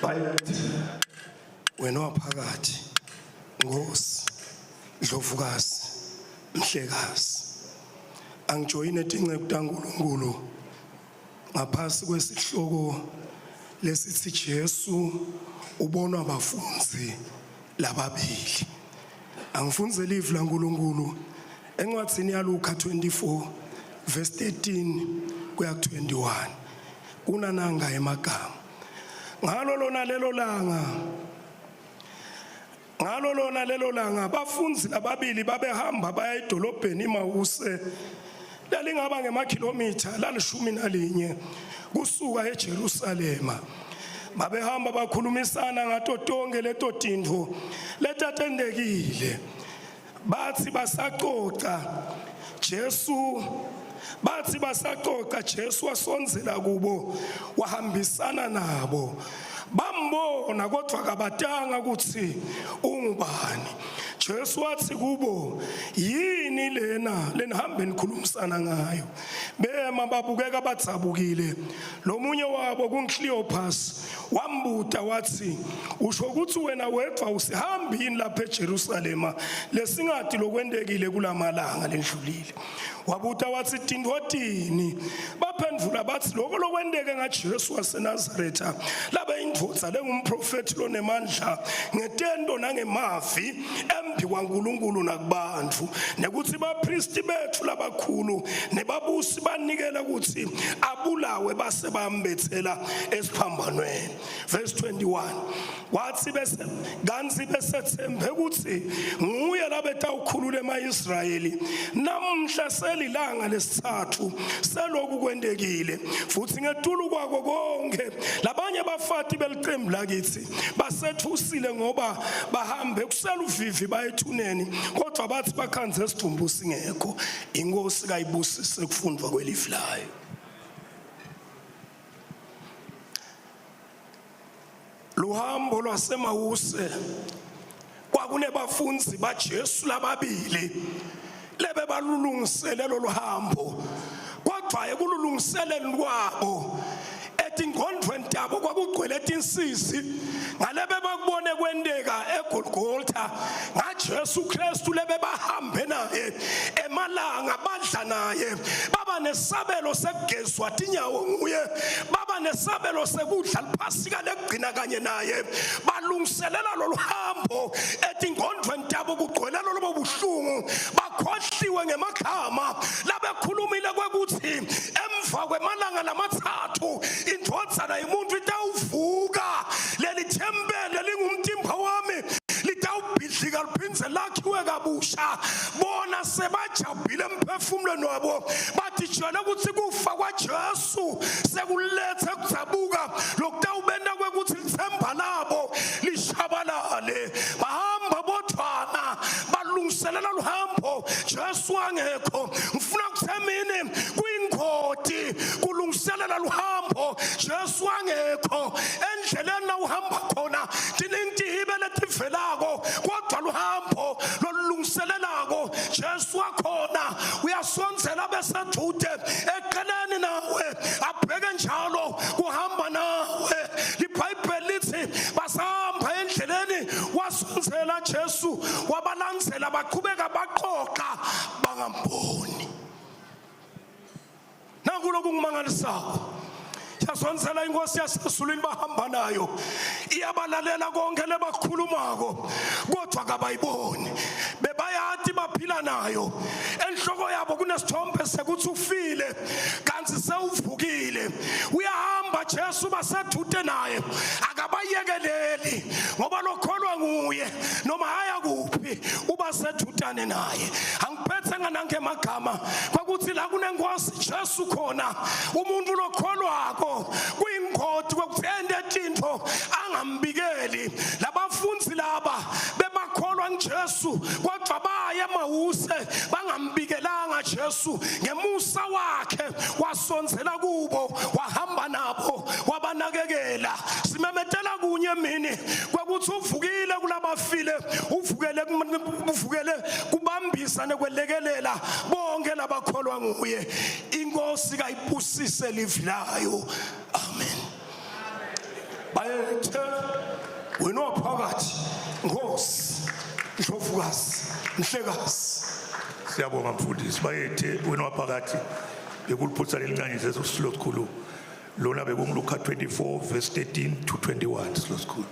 Bayethe wena waphakathi Nkosi Ndlovukazi Mhlekazi angijoyine tinceku taNkulunkulu ngaphasi kwesihloko lesithi Jesu ubonwa bafundzi lababili angifunze livi laNkulunkulu encwadzini yaLuka 24 verse 13 kuya 21 kunananga emagama ngalo lona lelo langa ngalo lona lelo langa bafundzi lababili babehamba baya edolobheni iMawuse lalingaba ngemakhilomitha lalishumi nalinye kusuka eJerusalema babehamba bakhulumisana ngato tonke leto tintfo letatendekile bathi basacoca Jesu bathi basacoca Jesu wasondzela kubo wahambisana nabo bambona kodwa kabatanga ukuthi ungubani Jesu wathi kubo yini lena lenihambe nikhulumisana ngayo bema babukeka badzabukile lomunye wabo kunCleopas wambuta wathi usho ukuthi wena wedwa usihambi yini lapha eJerusalema lesingati lokwentekile kulamalanga lendlulile wabuta wathi tintfo tini baphendvula bathi lokho lokwenteke ngaJesu waseNazaretha labe indvodza lengumprofeti lonemandla ngetento nangemavi embi kwaNkulunkulu nakubantfu nekuthi bapristi bethu labakhulu nebabusi banikela ukuthi abulawe base bambethela esiphambanweni verse 21 wathi bese kantsi besethembe ukuthi nguye labetawukhulula ema-Israyeli namhla selilanga lesithathu seloku kwentekile futhi ngetulu kwako konke labanye bafati belicembu lakithi basethusile ngoba bahambe kuseluvivi bayethuneni kodwa bathi bakhanze isidumbu singekho inkosi kayibusise kufundwa kwelivi layo Luhambo lwaseMawuse kwakunebafundi baJesu lababili lebe balulungisele lolu hambo kodwa ekululungiseleni kwabo etingqondweni tabo kwakugcwele tinsizi ngalebe bakubone kwenteka eGolgotha ngaJesu Kristu lebe bahambe naye emalanga badla naye baba nesabelo sekugezwa tinyawo nguye baba nesabelo sekudla liphasika lekugcina kanye naye balungiselela lolu hambo etingqondweni tabo kugcwele lolobo buhlungu bakhohliwe ngemagama labekhulumile kwekuthi emva kwemalanga lamathathu indvodzana yemuntu itawuvuka leli thempeli lingumtimba wami litawubhidlika liphindze lakhiwe kabusha bona sebajabhile emphefumulweni wabo batitshela ukuthi kufa kwaJesu sekulethe kudzabuka lokutawubenta kwekuthi lithemba labo lishabalale bahamba bodvwana balungiselela luhambo Jesu angekho ngifuna kuthemini kuyingoti kulungiselela luhambo Jesu angekho endleleni la uhamba khona tinintihibe letivelako kodwa luhambo lolulungiselelako Jesu wakhona uyasondzela besedude eqeleni nawe abheke njalo kuhamba nawe libhayibheli lithi basahamba endleleni wasondzela Jesu wabalandzela baqhubeka baqoqa bangamboni Naku lokungimangalisako yasondzela inkosi yasezulwini bahamba nayo iyabalalela konke lebakhulumako kodwa kabayiboni bebayati baphila nayo enhloko yabo kunesithombe sekuthi ufile kanti sewuvukile uyahamba Jesu basethute naye akabayekeleli ngoba lokholwa nguye noma haya kuphi uba sethutane naye angiphethe nganange emagama kwakuthi la kunenkosi Jesu khona umuntu lokholwako kuyingoti kwekuthi ente tintfo angambikeli labafundi laba bebakholwa nje Jesu kodwa baya emawuse bangambikelanga Jesu ngemusa wakhe wasondzela kubo wahamba nabo wabanakekela simemetela kunye mini kwekuthi uvukile kulabafile uvukele uvukele kubambisa nekwelekelela bonke labakholwa nguye inkosi kayibusise livi layo amen bayethe wena waphakathi nkosi ndlovukazi mhlekazi Siyabonga mfundisi bayethe wena waphakathi bekuliphutha lelincane nje silo sikhulu lona bekunguLuka 24 verse 13 to 21 silo sikhulu.